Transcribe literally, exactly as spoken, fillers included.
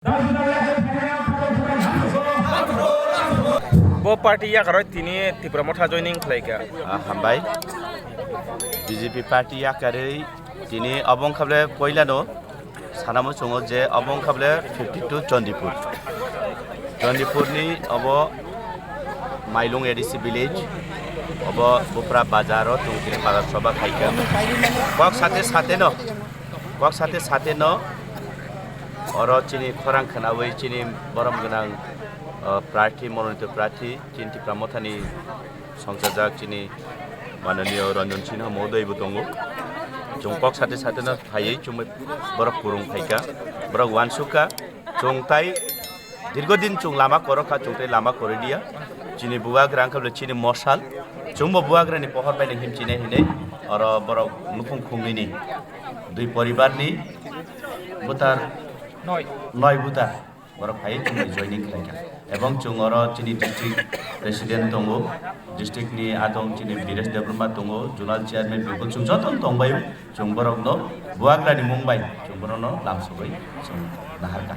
Bo party yakarwi tini Tipra Motha joining khlaikha. Ah, hambai. B J P party yakarwi tini obo wngkha bole poilano sanamo chungo je obo wngkha bole fifty two Chandipur. Chandipurni obo Mailung A D C village, obo Bupra bazaro tong tini bazar soba khaikha. Kok sate sate no, kok sate sate no, oro chini khorang khwnawi chini borom gwnang, o, prarthi, mononito prarthi, chini Tipra Mothani songchajak chini mananiyo Ranjan Sinha mohodoi bo tongo. Chwng kok sate sate no phaiwi chwng borok kwrwng phaikha, borok uansukha. Chwng tai dirgo din chwng lama korokha, chwng tai lama korwi diya. Chini bubagra wngkha bole chini mosal. Chwngbo bubagrani pohor bai himchinai hinwi oro borok nukhung khungnwini dui poribarni butar noi butar borok phai chwngno joining khlaikha. Ebong chwng oro chini district president tongo, district ni adong chini Biresh Debbarma tongo, zonal chairman Bipul, chwng joto tongbaio. Chwng borokno bubagrani mung bai chwng borokno lamsogwi chwng naharkha.